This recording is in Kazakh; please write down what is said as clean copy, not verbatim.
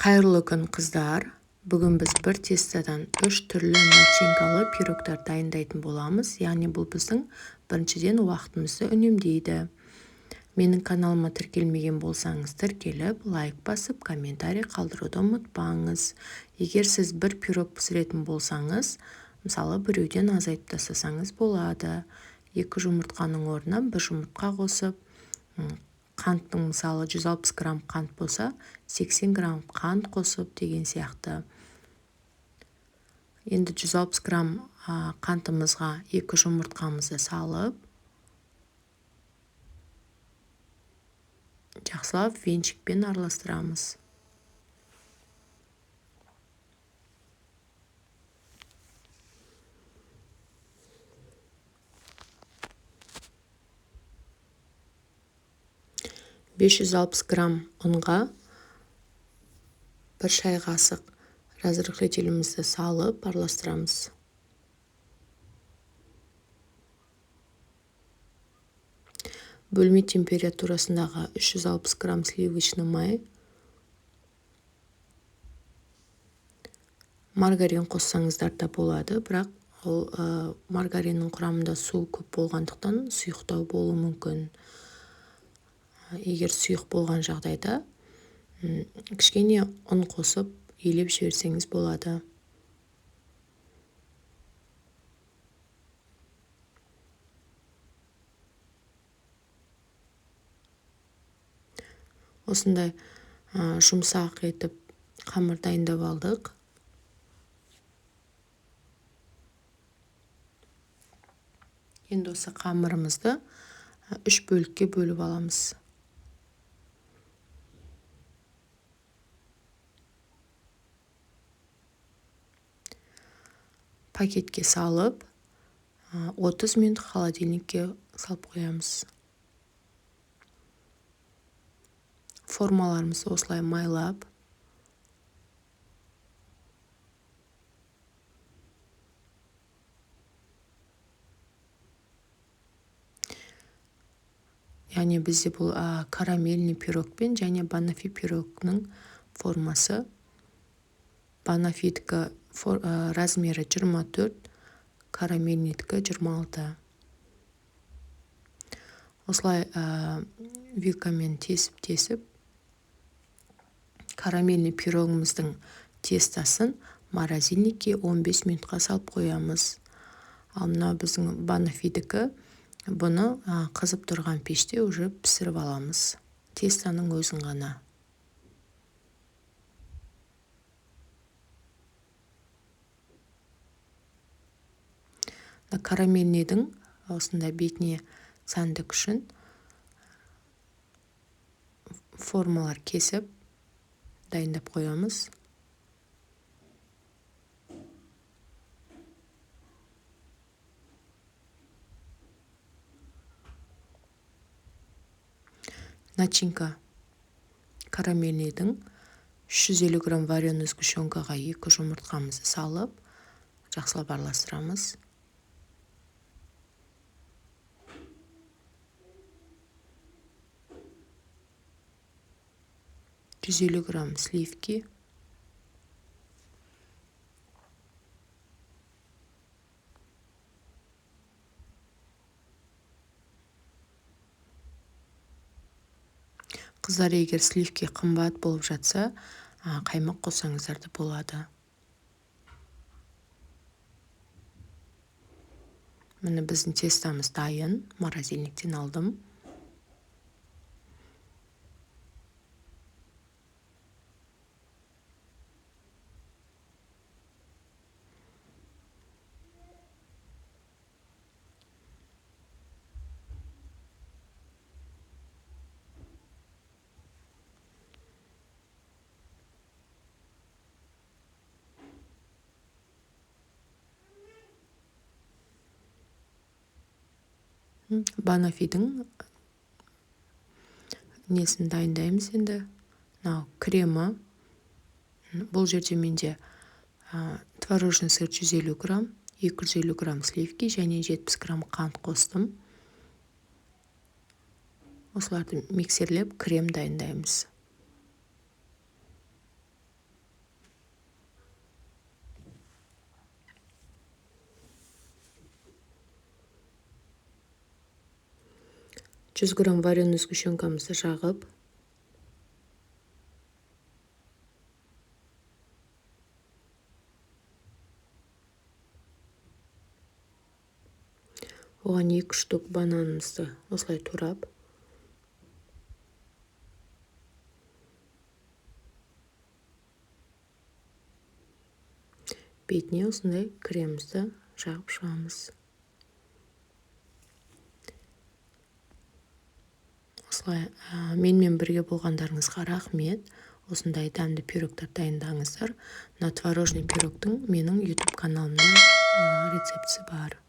Қайырлы күн, қыздар! Бүгін біз бір тестодан үш түрлі начинкалы пирогтар дайындайтын боламыз. Яғни бұл біздің біріншіден уақытымызды үнемдейді. Менің каналыма тіркелмеген болсаңыз, тіркеліп, лайк басып, комментарий қалдыруды ұмытпаңыз. Егер сіз бір пирог пісіретін болсаңыз, мысалы, біреуден азайтып тастасаңыз болады. 2 жұмыртқаның орнына 1 жұмыртқа қосып, қанттың, мысалы, 160 грамм қант болса, 80 грамм қант қосып деген сияқты. Енді 160 грамм қантымызға 2 жұмыртқамызды салып, жақсылап венчикпен араластырамыз. 560 грамм ұнға 1 шай қасық разрыхлителімізді салып араластырамыз. Бөлме температурасындағы 360 грамм сливочный май, маргарин қоссаңыздар да болады, бірақ ол маргариннің құрамында су көп болғандықтан сұйықтау болуы мүмкін. Егер сұйық болған жағдайда, кішкене ұн қосып елеп жіберсеңіз болады. Осындай жұмсақ етіп қамыр дайындап алдық. Енді осы қамырымызды 3 бөлікке бөліп аламыз. Пакетке салып, 30 минут холодильникке салып қоямыз. Формаларымызды осылай майлап, яғни бізде бұл карамельный пирогпен және баноффи пирогының формасы. Баноффидікі размері 24, карамельныйдікі 26. Осылай вилкамен тесіп-тесіп карамельный пирогымыздың тестосын морозильникке 15 минутқа салып қоямыз. Ал мына біздің баноффидікі, бұны қызып тұрған пеште уже пісіріп аламыз. Тестоның өзін ғана. Карамельныйдың осындай бетіне сәндік үшін формалар кесіп дайындап қоямыз. Начинка карамельныйдың 350 грамм вареный сгущенкаға 2 жұмыртқамызды салып, жақсылап араластырамыз. 150 грамм сливки. Қыздар, егер сливки қымбат болып жатса, қаймақ қоссаңыздар да болады. Міне біздің тестамыз дайын, морозильниктен алдым. Баноффидің несін дайындаймыз енді. Мынау кремі. Бұл жерде менде творожный сыр 150 грамм, 250 грамм сливки және 70 грамм қант қостым. Осыларды миксерлеп крем дайындаймыз. 100 грамм вареный сгущенкамызды жағып, оған 2 штук бананымызды осылай турап, бетіне осындай кремімізді жағып шығамыз. Осылай менімен бірге болғандарыңызға рахмет. Осындай дәмді пирогтар дайындаңыздар. Мына творожный пирогтың менің YouTube каналымда рецептісі бар.